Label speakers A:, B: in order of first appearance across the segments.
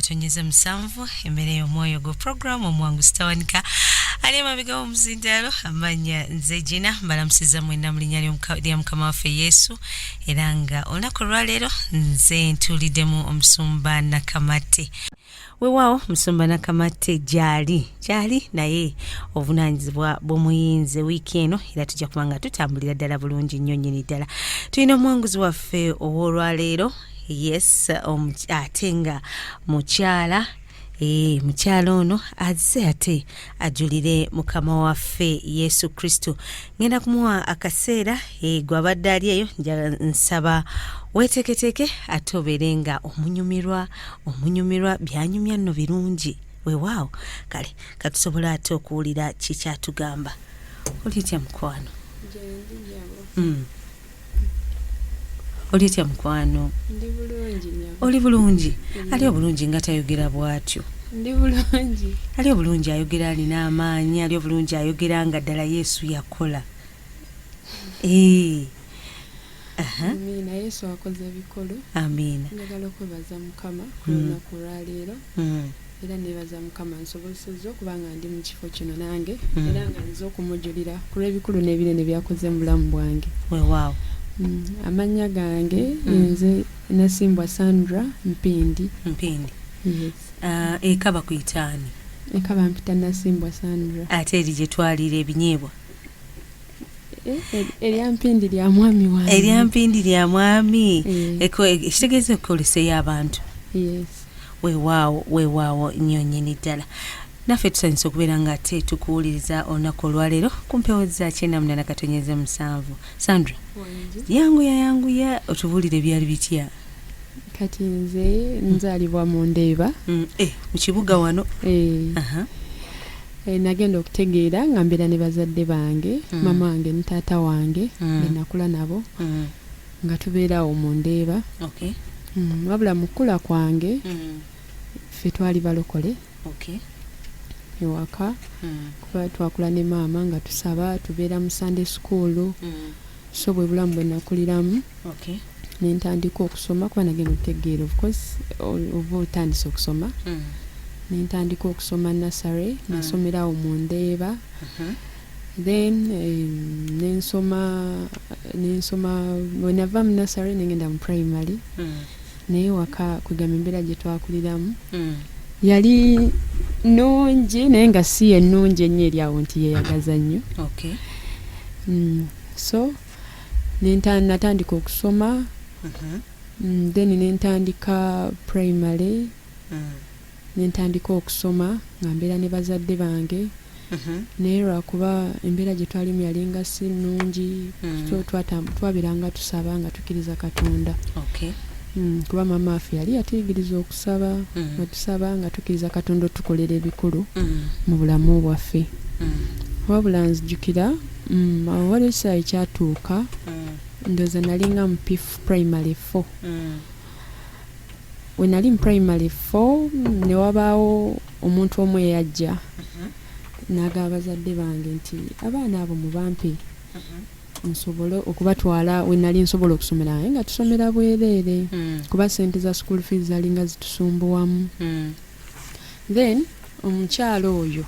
A: katonyeze 7, emmere y'omwoyo gwe programu Omuwanguzi Tawanika. Ali emabega w'omuzindaalo, amannya nze Gina. Mbalamusiza mwenna mu linnya lya Mukama waffe Yesu. Era nga olunaku olwaleero nze ntuuliddemu Omusumba Nakamatte. Weewaawo, Musumba Nakamatte gyali gyali, naye obuvunaanyizibwa bw'omuyinze wiiki eno, era tujja kuba nga tutambulira ddala bulungi nnyo nnyini ddala. Tulina omuwanguzi waffe ow'olwaleero. Yes, ate nga mukyala. Mukyala ono azze ate ajulire Mukama waffe Yesu Kristo. Ngenda kumuwa akaseera. Gwabadde ali eyo, nsaba weeteeketeeke ate obeere nga omunyumirwa, omunyumirwa byanyumya nno birungi. Weewaawo, kale katusobola ate okuwulira kikyatugamba. Oli otya, mukwano? Oli otya, mukwano?
B: Ndi bulungi.
A: Oli bulungi? Ali obulungi nga tayogera bw'atyo.
B: Ndi bulungi.
A: Ali obulungi ayogera alina amaanyi. Ali obulungi ayogera nga ddala Yesu yakola.
B: Amiina, Yesu akoze ebikulu.
A: Amiina.
B: Njagala okwebaza Mukama ku lunaku olwaleero, era nebaza Mukama nsobozesezza okuba nga ndi mu kifo kino nange, era nga nze okumujulira ku lw'ebikulu n'ebinene byakoze mu bulamu bwange.
A: Weewaawo.
B: Amannya gange nze Nasimbwa Sandra Mpindi.
A: Mpindi.
B: Yes.
A: Eka bakuyitaani?
B: Eka bampita Nasimbwa Sandra.
A: Ate eri gye twalira ebinyeebwa?
B: Erya Mpindi lya mwami wange.
A: Erya Mpindi lya mwami. Ekitegeeza ekoleseyo abantu.
B: Yes.
A: Weewaawo, weewaawo nnyo nnyini ddala. Naffe tusanyusa okubeera nga ate tukuwuliriza olunaku olwaleero ku mpewo za 98.7. Sandra, yanguya, yanguya otubuulire, byali bitya?
B: Kati nze nzaalibwa mu Ndeeba.
A: Mu kibuga wano?
B: Eh. Nagenda okutegeera nga mbeera ne bazadde bange, maama wange ne taata wange, be nakula nabo, nga tubeera awo mu Ndeeba. Wabula mu kkula kwange, ffe twali balokole ewaka, kuba twakula ne maama nga tusaba, tubeera mu Sunday school. So bwe bulamu bwe nakuliramu. Ne ntandika okusoma, kuba nagenda okutegeera, of course oba otandise okusoma. Ne ntandika okusoma nursery, nasomera awo mu Ndeeba. Then nensoma, bwe nava mu nursery nengenda mu primary. Naye waka, kwegamba embeera gye twakuliramu yali nnungi, naye nga si ennungi ennyo eri awo nti yeeyagaza nnyo. So natandika okusoma, then nentandika primary, nentandika okusoma nga mbeera ne bazadde bange. Naye lwakuba embeera gye twalimu yalinga si nnungi, so twabeeranga tusaba nga tukkiriza Katonda. Kuba maama waffe yali yatuyigiriza okusaba, nga tusaba nga tukkiriza Katonda otukolera ebikulu mu bulamu bwaffe. Wabula nzijukira, awo waliwo ekiseera ekyatuuka, ndowooza nalinga mu P primary four. We nali mu primary four, ne wabaawo omuntu omu eyajja n'agamba bazadde bange nti abaana abo mubampe nsobole okubatwala we nali nsobola okusomera, naye nga tusomera bwereere, kuba sente za school fees zalinga zitusumbuwamu. Then omukyalo oyo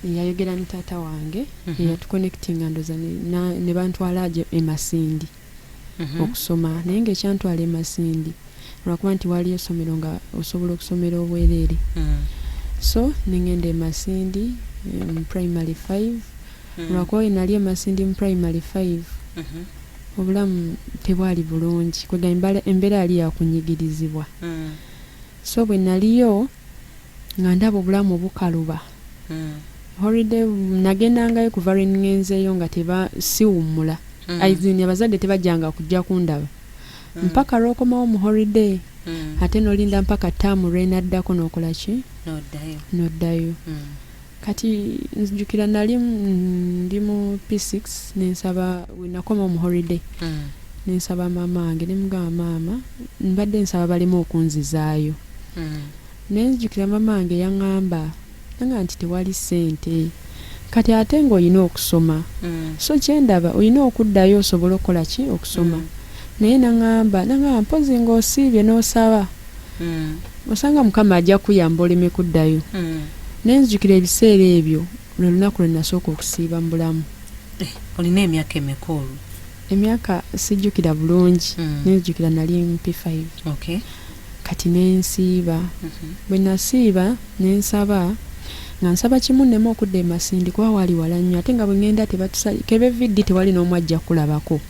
B: yayogera ne taata wange, eyatuconnectinga, ndowooza ne bantwala e Masindi okusoma. Naye ng'ekyantwala e Masindi lwakuba nti waliyo essomero nga osobola okusomera obwereere. So nengenda e Masindi mu primary five. Lwakuba we nali e Masindi mu primary five, obulamu tebwali bulungi, kwegamba embeera yali yakunyigirizibwa. So bwe naliyo nga ndaba obulamu bukaluba. Holiday nagendangayo, kuva lwe ŋŋenzeeyo nga teba siwummula. As in, abazadde tebajjanga kujja kundaba mpaka lw'okomawo mu holiday, ate n'olinda mpaka ttaamu lw'enaddako n'okola ki?
A: N'oddayo.
B: N'oddayo. Kati nzijukira nali ndi mu P6, nensaba, we nakomawo mu holiday, nensaba maama wange, ne mugamba, "Maama, mbadde nsaba baleme okunzizaayo." Naye nzijukira maama wange yaŋŋamba nanga nti tewali ssente kati, ate ng'olina okusoma, so kyendaba olina okuddayo osobole okukola ki? Okusoma. Naye naŋŋamba, mpozi ng'osiibye n'osaba. Osanga Mukama ajja kuyamba oleme kuddayo. Nenzijukira ebiseera ebyo lwe lunaku lwe nasooka okusiiba mu bulamu.
A: Olina emyaka emeka olwo?
B: Emyaka sijjukira bulungi, nenzijukira nali mu P5. Kati nensiiba. Bwe nasiiba nensaba, nga nsaba kimu nneme okudda e Masindi kuba waali wala nnyo, ate nga bwe ŋŋenda tebatusali kebe VD, tewali n'omu ajja kulabako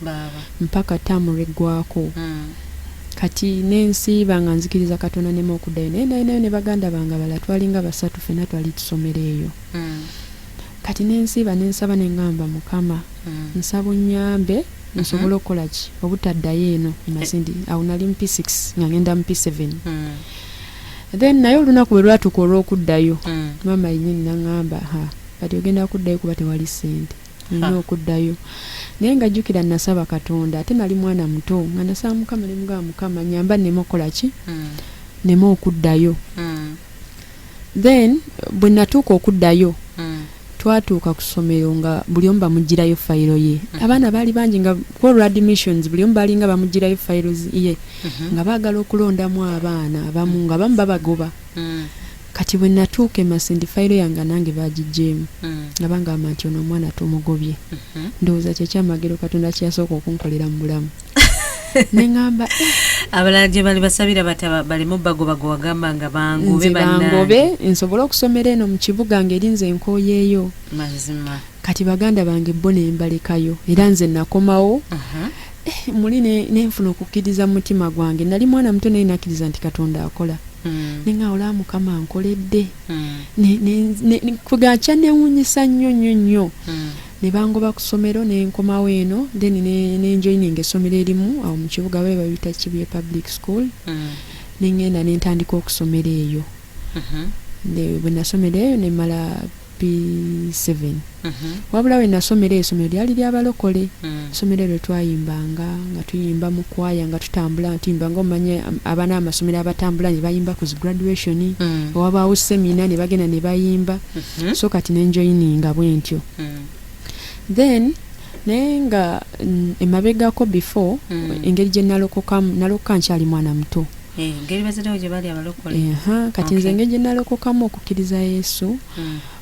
B: mpaka taamu lweggwako. Kati nensiiba nga nzikiriza Katonda nneme okuddayo, naye nalinayo ne baganda bange abalala, twalinga basatu, ffenna twali tusomera eyo. Kati nensiiba nensaba neŋŋamba, Mukama, nsaba onnyambe nsobole okukola ki, obutaddayo eno e Masindi. Awo nali mu P6 nga ngenda mu P7. Then naye olunaku bwe lwatuuka olw'okuddayo, maama yennyini naŋŋamba, ha, kati ogenda kuddayo kuba tewali ssente, olina okuddayo. Naye nga jjukira nasaba Katonda, ate nali mwana muto, nga nasaba Mukama ne mugamba, Mukama nyamba nneme okukola ki, nneme okuddayo. Then bwe natuuka okuddayo, twatuuka ku ssomero nga buli omu bamugirayo fayiro ye. Abaana baali bangi, nga kwolwa admissions buli omu baalinga bamugirayo fayiro ye, nga baagala okulondamu abaana abamu, nga bamu babagoba. Kati bwe natuuka e Masindi, fayiro yange nange bagiggyeemu, nga bangamba nti ono omwana tumugobye. Ndowooza kyekyamagero Katonda kyeyasooka okunkolera mu bulamu. Neŋŋamba, eh,
A: Abalala gye bali basabira bataba baleme bagobago, wagamba nga bangobe.
B: Nze bangobe nsobole okusomera eno mu kibuga, ng'eri nze nkooyeeyo.
A: Mazima.
B: Kati baganda bange bo ne mbalekayo, era nze nakomawo. Muli nenfuna okukkiriza mu mutima gwange. Nali mwana muto, naye nakkiriza nti Katonda akola. Neŋŋamba, olaba Mukama nkoledde. Kuga kyanewuunyisa nnyo nnyo nnyo. Ne bangoba ku ssomero, ne nkomawo eno, then ne njoininga essomero erimu awo mu kibuga, babe babiyita Kibuye Public School. Ne ŋŋenda ne ntandika okusomera eyo. Bwe nasomera eyo ne mmala P7. Wabula bwe nasomera eyo, essomero lyali lyabalokole. Essomero eryo twayimbanga, nga tuyimba mu kwaya, nga tutambula tuyimba, nga omanye abaana amasomero abatambula ne bayimba ku zi graduation, owabaawo seminar ne bagenda ne bayimba. So kati nenjoininga bwe ntyo. Then naye nga emabegako before, engeri gye nalokokamu, nalokoka nkyali mwana muto.
A: Engeri bazadde gye bali abalokole.
B: Kati nze engeri gye nalokokamu okukkiriza Yesu,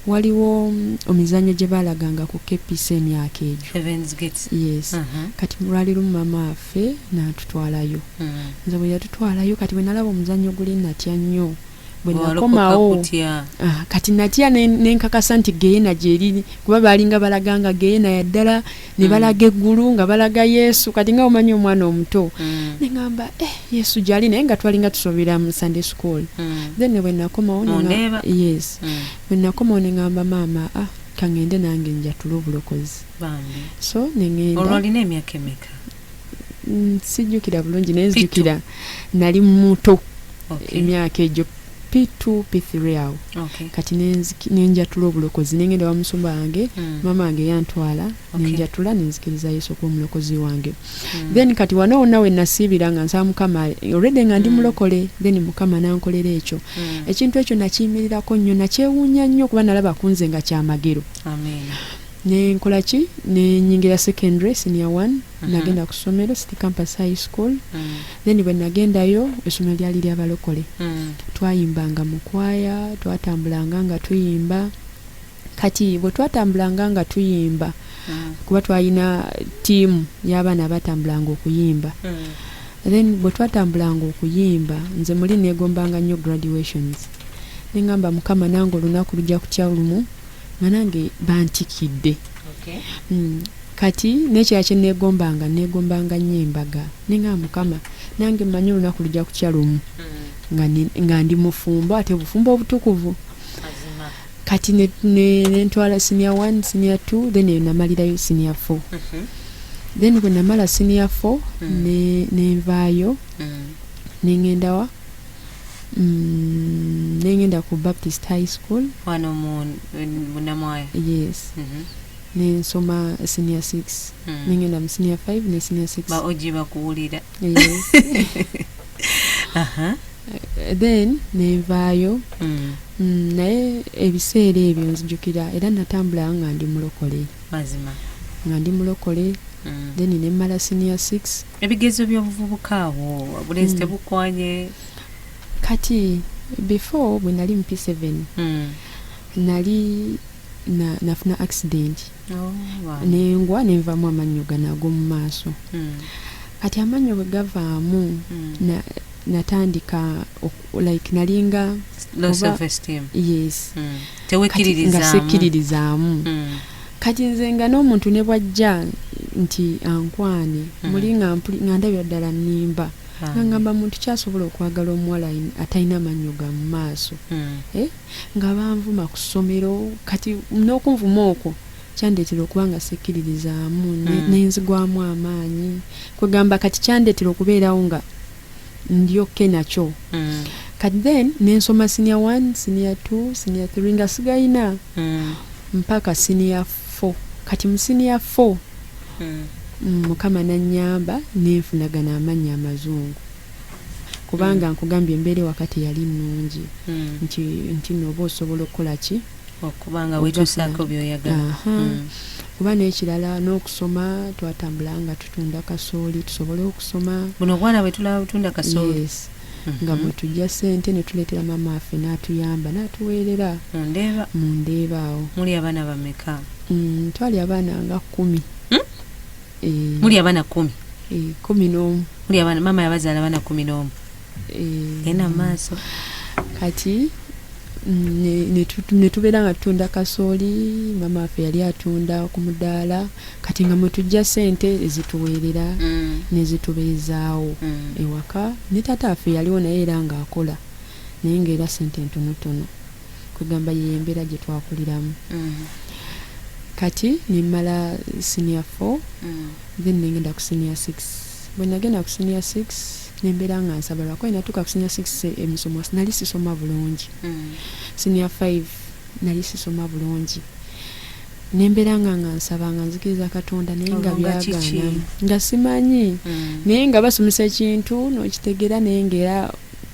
B: waliwo omizannyo gye baalaganga ku KPC emyaka egyo.
A: Heaven's Gate.
B: Yes. Kati lwali lumu mama waffe n'atutwalayo. Nze bwe yatutwalayo, kati bwe nalaba omuzannyo guli, natya nnyo. Bwe
A: Walokoka
B: nakomawo,
A: kutya.
B: Ah, kati natya nenkakasa nti geyena gyeri, kuba baalinga balaga nga geyena yaddala, ne balaga eggulu, nga balaga Yesu. Kati nga omanyi omwana omuto, neŋŋamba, eh, Yesu gyali, naye nga twalinga tusobera mu Sunday school. Then bwe nakomawo
A: Mu Ndeeba?
B: Yes. Bwe nakomawo neŋŋamba maama, ah, kaŋŋende nange njatule obulokozi.
A: Bambi.
B: So neŋŋenda.
A: Olwo olina emyaka emeka?
B: Sijjukira bulungi, naye
A: P2.
B: nzijukira nali muto. Emyaka egyo P2 P3 awo. Kati nenjatula obulokozi, nengenda wa musumba wange. Maama wange yantwala. Nenjatula, nenzikiriza Yesu okuba omulokozi wange. Then kati wano wonna we nasiibira nga nsaba Mukama, already nga ndi mulokole, then Mukama nankolera ekyo. Ekintu ekyo nakiyimirirako nnyo, nakyewuunya nnyo kuba nalaba ku nze nga kyamagero.
A: Amen.
B: Nenkola ki, nenyingira secondary, senior one. Nagenda ku ssomero City Campus High School. Then bwe nagendayo, essomero lyali lyabalokole. Twayimbanga mu kwaya, twatambulanga nga tuyimba. Kati bwe twatambulanga nga tuyimba, kuba twalina ttiimu y'abaana abatambulanga okuyimba, then bwe twatambulanga okuyimba, nze muli neegombanga nnyo graduations. Neŋŋamba, Mukama, nange olunaku lujja kutya lumu nga nange bantikidde. Kati n'ekirala kye neegombanga, neegombanga nnyo embaga. Neŋŋamba, Mukama, nange mmanyi olunaku lujja kutya lumu nga ndi mufumbo, ate obufumbo obutukuvu.
A: Mazima.
B: Kati nentwala senior 1, senior 2, then eyo namalirayo senior 4. Then bwe namala senior 4, nenvaayo, neŋŋendawa, nengenda ku Baptist High School.
A: Wano mu Bunamwaya?
B: Yes. Nensoma senior 6, nengenda mu senior 5 ne senior 6.
A: Ba ogi bakuwulira.
B: Yes. Then nenvaayo. Naye ebiseera ebyo nzijukira era natambula nga ndi mulokole.
A: Mazima.
B: Nga ndi mulokole. Then nemmala senior 6.
A: Ebigezo by'obuvubuka awo, obulenzi tebukwanye?
B: Kati before, bwe nali mu P7, nali nafuna accident.
A: Oh, wow.
B: Nengwa nenvaamu amannyo gano ag'omu maaso. Kati amannyo bwe gavaamu, natandika like nalinga
A: Low self esteem.
B: Yes. Kati nga
A: Tewekkiririzaamu.
B: Sekkiririzaamu. Kati nze nga n'omuntu ne bwajja nti ankwane, muli nga nga ndabira ddala nnimba, nga ngamba muntu kyasobola okwagala omuwala atalina mannyo ga mu maaso? Nga banvuma ku ssomero. Kati n'okunvuma okwo kyandeetera okuba nga sekkiririzaamu, nenzigwamu amaanyi. Kwegamba kati kyandeetera okubeerawo nga ndyokke nakyo. Kati then nensoma senior 1, senior 2, senior 3 nga sigayina, mpaka senior 4. Kati mu senior 4, Mukama nanyamba nenfunagana amannya amazungu, kubanga nkugambye embeera ewaka teyali nnungi, nti nooba osobola okukola ki?
A: Okubanga wetuusaako byoyagala.
B: Aha. Kuba n'ekirala n'okusoma twatambula nga tutunda kasooli tusobole okusoma.
A: Buno obwana bwe tulaba butunda kasooli?
B: Yes, nga bwe tujja sente ne tuleetera maama waffe n'atuyamba n'atuweerera.
A: Mundeeba.
B: Mu Ndeeba awo.
A: Muli abaana bameka?
B: Twali abaana nga 10. Eh,
A: Muli abaana 10?
B: Eh, 11.
A: Muli abaana, maama yabazaala abaana 11?
B: Eh,
A: Genda mu maaso.
B: Kati ne tubeera nga tutunda kasooli. Maama waffe yali atunda ku mudaala, kati nga mwe tujja sente ezituweerera nezitubeezaawo ewaka. Ne taata waffe yaliwo naye era ng'akola, naye ng'era sente ntonotono. Kwegamba ye embeera gye twakuliramu. Kati nemmala senior 4, then nengenda ku senior 6. Bwe nagenda ku senior 6, nembeera nga nsaba, lwakuba natuuka ku senior 6 emisomo nali sisoma bulungi. Senior 5 nali sisoma bulungi, nembeera nga nsaba nga nzikiriza Katonda, naye nga
A: Olwo nga kiki?
B: byagaana, nga simanyi. Naye nga basomesa ekintu n'okitegeera, naye ngaera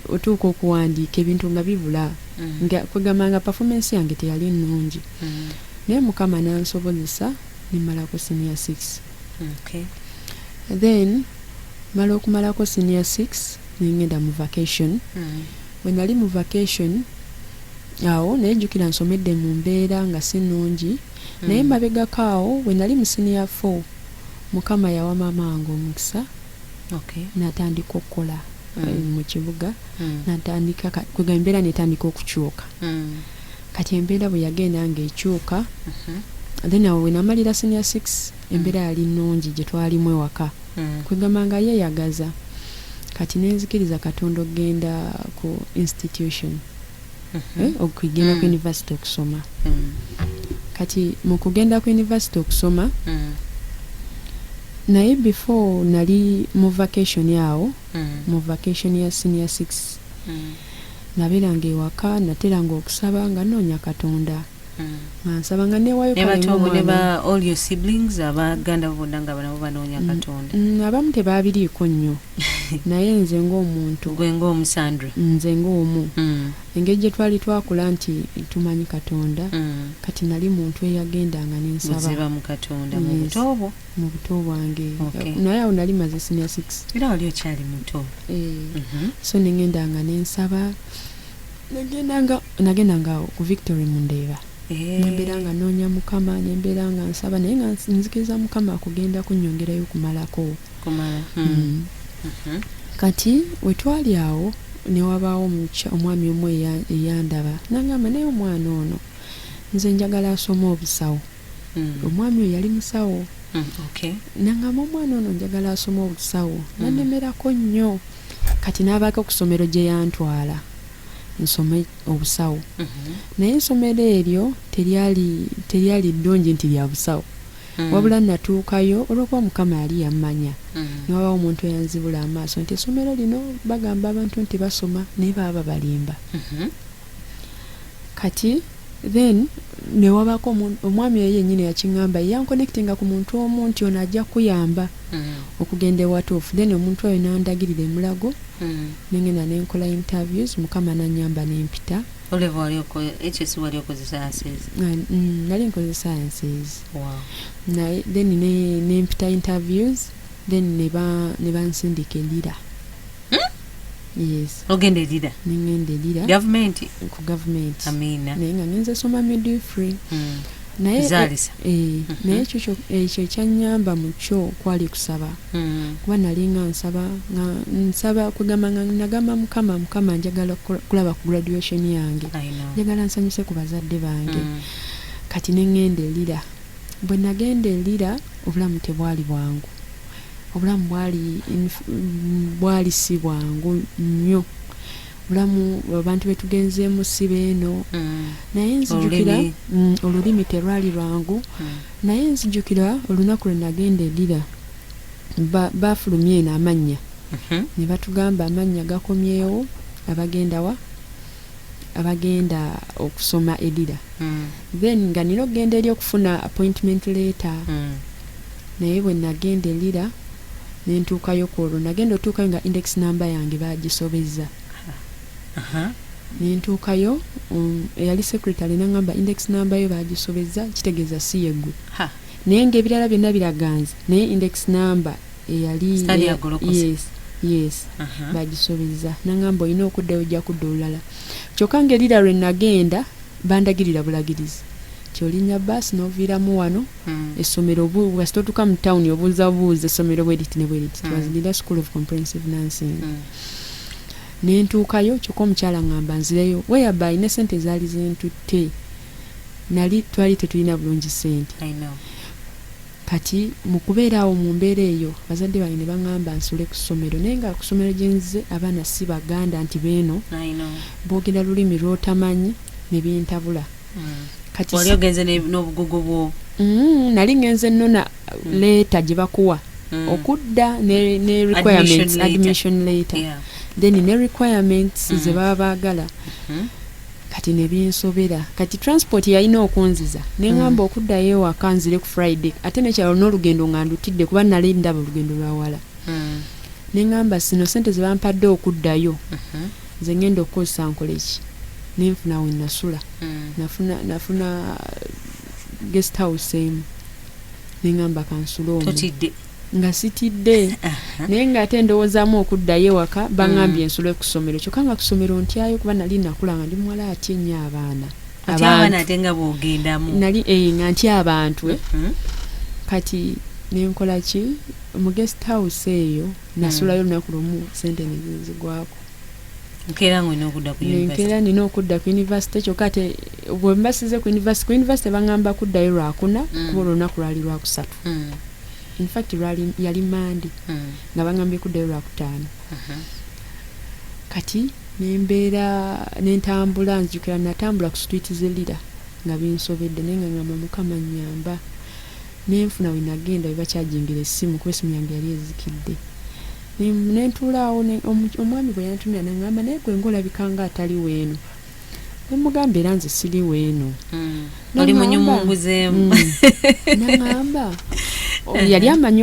B: otuuka okuwandiika ebintu nga bibula, nga kwegamba nga performance yange teyali nnungi. Naye Mukama nansobozesa nemmalako senior 6. Then mala okumalako senior 6, nengenda mu vacation. Bwe nali mu vacation awo, naye jjukira nsomedde mu mbeera nga si nnungi, naye mabegako awo bwe nali mu senior 4, Mukama yawa maama wange omukisa n'atandika okukola mu kibuga. Natandika kwegamba embeera netandika okukyuka. Kati embeera bwe yagenda ng'ekyuka, then awo we namalira senior 6, embeera yali nnungi gye twalimu ewaka. Kwegamba nga yeeyagaza. Kati nenzikiriza Katonda okugenda ku institution, okugenda ku university okusoma. Kati mu kugenda ku university okusoma, naye before nali mu vacation awo, mu vacation ya senior 6, nabeeranga ewaka, nateranga okusaba nga noonya Katonda, nga nsaba nga neewaayo
A: Ne
B: kale
A: bato bo ne
B: ng'omwana.
A: Ba all your siblings, abaganda bo bonna nga nabo banoonya Katonda?
B: Abamu tebaabiriiko nnyo, naye nze ng'omuntu,
A: Gwe ng'omu, Sandra.
B: Nze ng'omu, engeri gye twali twakula nti tumanyi Katonda, kati nali muntu eyagendanga nensaba.
A: Muziba mu Katonda mu
B: Yes.
A: buto bwo?
B: Mu buto bwange. Naye awo nali maze senior 6.
A: Era wali okyali muto.
B: Eh, so neŋŋendanga nensaba, nagendanga ku Victory Mundeeba. Nembeera nga noonya Mukama, nembeera nga nsaba, naye nga nzikiriza Mukama akugenda kunnyongerayo kumalako.
A: Kumala.
B: Kati wetwali awo, ne wabaawo omwami omu eyandaba nagamba, "Naye omwana ono nze njagala asome obusawo." Omwami oyo yali musawo. Nangamba, "Omwana ono njagala asome obusawo." Nanemerako nnyo. Kati n'abaako ku ssomero gye yantwala nsome obusawo, naye essomero eryo teryali ddungi nti lya busawo. Wabula natuukayo, olw'okuba Mukama yali yammanya, newabaawo omuntu eyanzibula amaaso nti essomero lino bagamba abantu nti basoma, naye baba babalimba. Kati then newabaako omwami oyo yennyini yakiŋŋamba, yanconnectinga ku muntu omu nti ono ajja kuyamba okugenda ewatuufu. Then omuntu oyo nandagirira emulago, nengenda nenkola interviews, Mukama nanyamba nempita.
A: O level wali HS wali okoze sciences?
B: Nali nkoze sciences. Naye then nempita interviews, then ne bansindika e Lira. Yes.
A: Ogenda e Lira?
B: Nengenda e Lira.
A: Gavumenti?
B: Ku gavumenti.
A: Amiina.
B: Naye nga ngenze soma midwifery. Naye
A: Zaalisa.
B: Naye ekyo ekyannyamba mu kyo kwali kusaba. Kuba nali nga nsaba, nga nsaba kugamba nga nagamba Mukama, Mukama njagala kulaba ku graduation yange.
A: I know.
B: Njagala nsanyuse ku bazadde bange. Kati ne ŋŋenda e Lira. Bwe nagenda e Lira, obulamu tebwali bwangu. Obulamu bwali si bwangu nnyo. Obulamu abantu be tugenzeemu si beeno. Naye nzijukira,
A: Olulimi.
B: Olulimi terwali lwangu. Naye nzijukira olunaku lwe nagenda e Lira, baafulumya eno amannya. Ne batugamba amannya gakomyewo abagenda wa? Abagenda okusoma e Lira. Then nga nina okugenda eri okufuna appointment letter. Naye bwe nagenda e Lira ne ntuukayo ku olwo, nagenda otuukayo nga index number yange baagisobezza. Ne ntuukayo, eyali secretary n'aŋŋamba index number yo baagisobezza, kitegeeza si ye ggwe. Naye ng'ebirala byonna biraganze, naye index number eyali
A: Sitaani yagolokose.
B: Yes. Bagisobezza. N'aŋŋamba olina okuddayo, ojja kudda olulala. Kyokka ng'erira lwe nagenda bandagirira bulagirizi. Nti olinnya bbaasi n'oviiramu wano, essomero kasita otuuka mu tawuni obuuza buuza essomero bwe riti ne bwe riti. It was Lira School of Comprehensive Nursing. Ne ntuukayo, kyokka omukyala ŋŋamba nzireyo, whereby ne ssente zaali zintutte. Nali twali tetulina bulungi ssente.
A: I know.
B: Kati mu kubeera awo mu mbeera eyo, bazadde bange ne baŋŋamba nsule ku ssomero, naye nga ku ssomero gye nzize abaana si Baganda nti beeno,
A: I know.
B: boogera lulimi lw'otamanyi ne bintabula. Kati
A: wali ogenze n'obugugu bwo?
B: Nali ngenze nnona letter gye bakuwa okudda ne requirements,
A: Admission letter.
B: Admission letter. Then ne requirements ze baba baagala. Kati ne binsobera. Kati transport yalina okunziza, ne ŋŋamba okuddayo ewaka nzire ku Friday, ate nekyalo n'olugendo nga ndutidde kuba nali ndaba olugendo lwa wala. Ne ŋŋamba sino ssente ze bampadde okuddayo, nze ŋŋenda okukozesa nkole ki? Nenfuna we nasula. Nafuna guest house emu, ne ŋŋamba kansule omwo.
A: Totidde?
B: Nga sitidde, naye ng'ate ndowoozaamu okuddayo ewaka baŋŋambye nsule ku ssomero, kyokka nga ku ssomero ntyayo kuba nali nakula nga ndi muwala atya ennyo abaana.
A: Ate abaana ate nga bw'ogendamu.
B: Nali nga ntya abantu. Kati nenkola ki? Mu guest house eyo nasulayo olunaku lumu, sente ne zinzigwako.
A: Nkeera ng'olina okudda ku university.
B: Nenkeera nina okudda ku university, kyokka ate bwe mbasize ku university baŋŋamba kuddayo Lwakuna, kuba olwo olunaku lwali Lwakusatu. In fact lwali yali Mande, nga baŋŋambye kuddayo Lwakutaano. Kati nembeera nentambula, nzijukira natambula ku street z'e Lira nga binsobedde, naye nga ngamba Mukama nnyamba. Nenfuna we nagenda we bakyajingira essimu, kuba essimu yange yali ezikidde. Nentuula awo, omwami bwe yantumira naŋŋamba, naye gwe ng'olabika nga atali weeno. Ne mugamba era nze siri weeno.
A: Oli munyumunguzeemu.
B: Naŋŋamba yali amanyi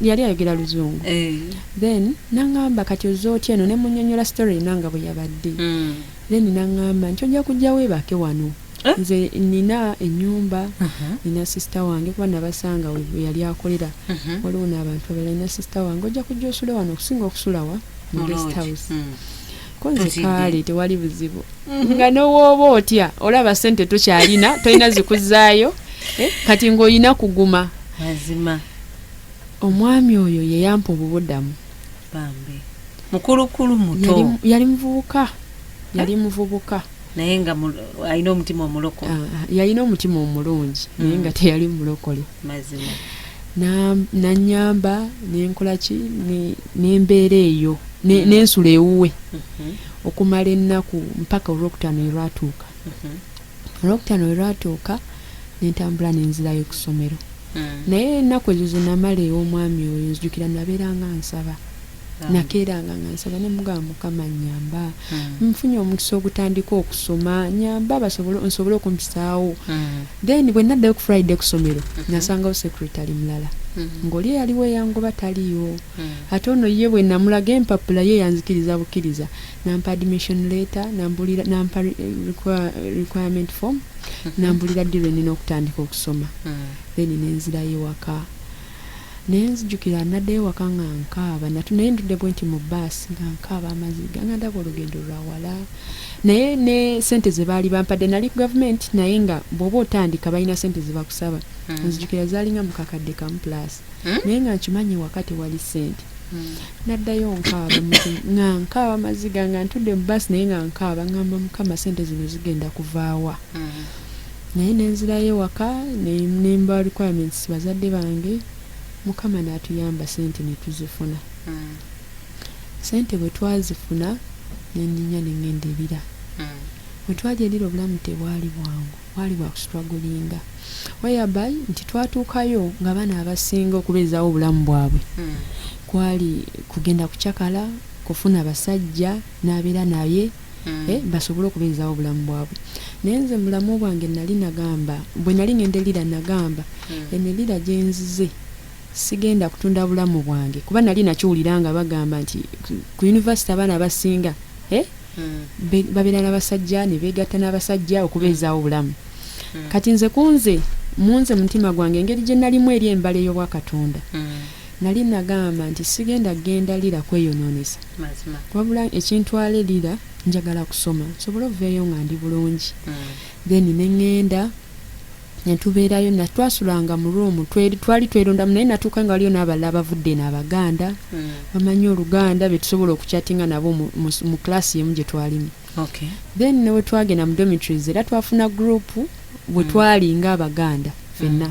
B: yali ayogera Luzungu. Then naŋŋamba kati ozze otya eno? Ne munnyonnyola story ena nga bwe yabadde. Then naŋŋamba nti ojja kujja weebake wano. Nze nina ennyumba, nina sister wange, kuba nabasanga we yali akolera. Waliwo n'abantu abalala, nina sister wange, ojja kujja osule wano okusinga okusula wa mu
A: Mu
B: guest
A: lodge.
B: house. Ko nze
A: Totidde?
B: kaale tewali buzibu. Nga n'owooba otya olaba ssente tokyalina, tolina zikuzzaayo, kati ng'olina kuguma.
A: Mazima.
B: Omwami oyo ye yampa obubudamu.
A: Bambi mukulukulu muto.
B: Yali muvubuka, yali muvubuka.
A: Naye nga alina omutima omulokole.
B: Ah, yalina omutima omulungi, naye nga teyali mulokole.
A: Mazima.
B: Nanyamba nenkola ki, nembeera eyo nensula ewuwe okumala ennaku mpaka Olwokutaano erwatuuka. Olwokutaano erwatuuka nentambula nenzirayo ku ssomero. Naye ennaku ezo zenamala ew'omwami oyo, nzijukira nabeeranga nsaba. Nakeeranga nga nsaba ne mugamba Mukama nnyamba, nfunye omukisa ogutandika okusoma, nyamba nsobole okumpisaawo. Then bwe naddayo ku Friday ku ssomero, nasangawo secretary mulala, ng'oli eyaliwo eyangoba taliiwo. Ate ono ye bwe namulaga empapula ye yanzikiriza bukkiriza, nampa admission letter, nambulira, nampa requirement form, nambulira ddi lwe nina okutandika okusoma. Then nenzirayo ewaka. Naye nzijukira naddayo waka nga nkaaba, naye ntudde bwe nti mu bbaasi nga nkaaba amaziga, nga ndaba olugendo lwa wala. Naye ne sente ze baali bampadde, nali ku gavumenti, naye nga bw'oba otandika balina sente ze bakusaba. Nzijukira zaalinga mu kakadde kamu plus, naye nga nkimanyi waka tewali sente. Naddayo nkaaba, nga nkaaba amaziga, nga ntudde mu bbaasi naye nga nkaaba, ngamba Mukama sente zino zigenda kuvaawa? Naye nenzirayo ewaka nemba requirements bazadde bange, Mukama n'atuyamba sente ne tuzifuna. Sente bwe twazifuna nenninya ne ŋŋenda e Lira. Bwe twali e Lira obulamu tebwali bwangu, bwali bwa kustrugglinga, whereby nti twatuukayo nga baana abasinga okubeezaawo obulamu bwabwe kwali kugenda kucakala, kufuna basajja n'abeera naye, basobole okubeezaawo obulamu bwabwe. Naye nze mu bulamu bwange nali nagamba, bwe nali ŋŋenda e Lira nagamba, eno e Lira gye nzize sigenda kutunda bulamu bwange, kuba nali nakiwulira nga bagamba nti ku university abaana abasinga babeera n'abasajja ne beegatta n'abasajja okubeezaawo obulamu. Kati nze kunze munze mutima gwange, engeri gye nalimu eri embala ey'obwakatonda, nali nagamba nti sigenda genda Lira kweyonoonesa, wabula ekintwala e Lira njagala kusoma nsobole oveeyo nga ndi bulungi. Then ne ŋŋenda ne tubeerayo, twasulanga mu room, twali twerondamu, naye natuuka nga waliyo n'abalala abavudde eno Abaganda, bamanyi Oluganda, be tusobola okuchattinga nabo mu class emu gye twalimu. Then ne bwe twagenda mu dormitories era twafuna group bwe twali ng'Abaganda ffenna.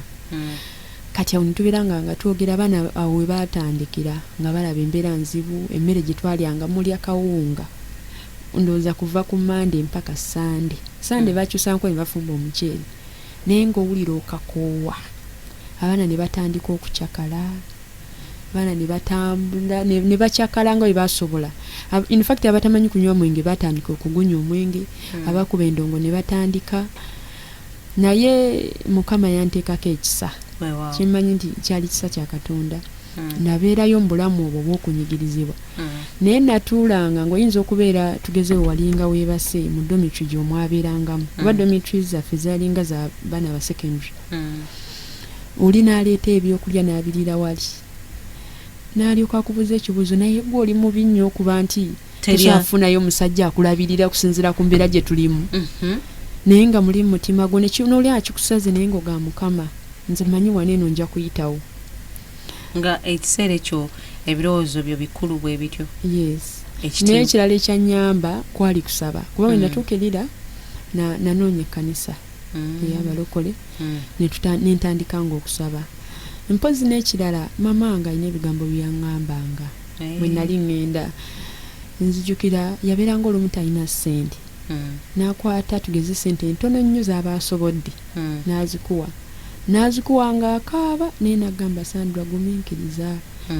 B: Kati awo ne tubeera nga twogera, abaana awo we baatandikira nga balaba embeera nzibu, emmere gye twalyanga mulya kawunga, ndowooza kuva ku Mande mpaka Sande. Sande bakyusanko ne bafumba omuceere, naye ng'owulira okakoowa. Abaana ne batandika okucakala, abaana ne batambula ne bakyakala nga bwe basobola. In fact abatamanyi kunywa mwenge batandika okugunywa omwenge, abakuba endongo ne batandika. Naye Mukama yanteekako ekisa, kyemmanyi nti kyali kisa kya Katonda. Nabeerayo mu bulamu obwo obw'okunyigirizibwa, naye natuulanga ng'oyinza okubeera, tugeze we walinga weebase mu dormitory gy'omwabeerangamu, kuba dormitories zaffe zaalinga za baana ba secondary, oli n'aleeta ebyokulya n'abiriira wali, n'alyoka akubuuza ekibuuzo, naye gwe oli mubi nnyo okuba nti tosobola kufunayo omusajja akulabirira okusinziira ku mbeera gye tulimu? Naye nga muli mu mutima gwo n'oli akikusaze, naye ng'ogamba Mukama nze manyi wano eno nja kuyitawo.
A: Nga ekiseera ekyo ebirowoozo byo bikulu bwe bityo?
B: Yes. Naye ekirala ekyannyamba kwali kusaba, kuba bwe natuuka e Lira nanoonya ekkanisa ey'abalokole, ne ntandika ng'okusaba. Mpozi n'ekirala, maama wange alina ebigambo bye yaŋŋambanga bwe nali ŋŋenda. Nzijukira yabeeranga olumu talina ssente, n'akwata tugeze ssente entono ennyo z'aba asobodde, n'azikuwa, n'azikuwa ng'akaaba, naye n'agamba, Sandra, gumiikiriza,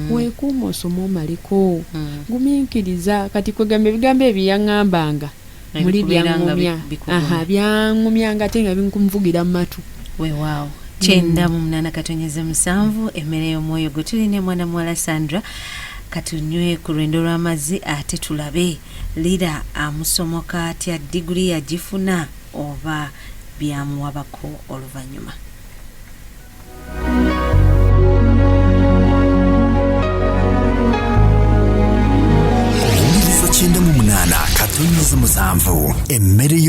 B: weekuume osome omaleko, gumiikiriza. Kati kwegamba ebigambo ebyo yaŋŋambanga muli byaŋŋumya, byaŋŋumyanga ate nga binkunvugira mu matu.
A: Weewaawo. 98.7, emmere y'omwoyo gwe tulina mwana muwala Sandra. Katunywe ku lwendo lw'amazzi ate tulabe Lira amusomoka atya, diguli yagifuna oba byamuwabako oluvannyuma.
C: Owuliriza 98.7, emmere.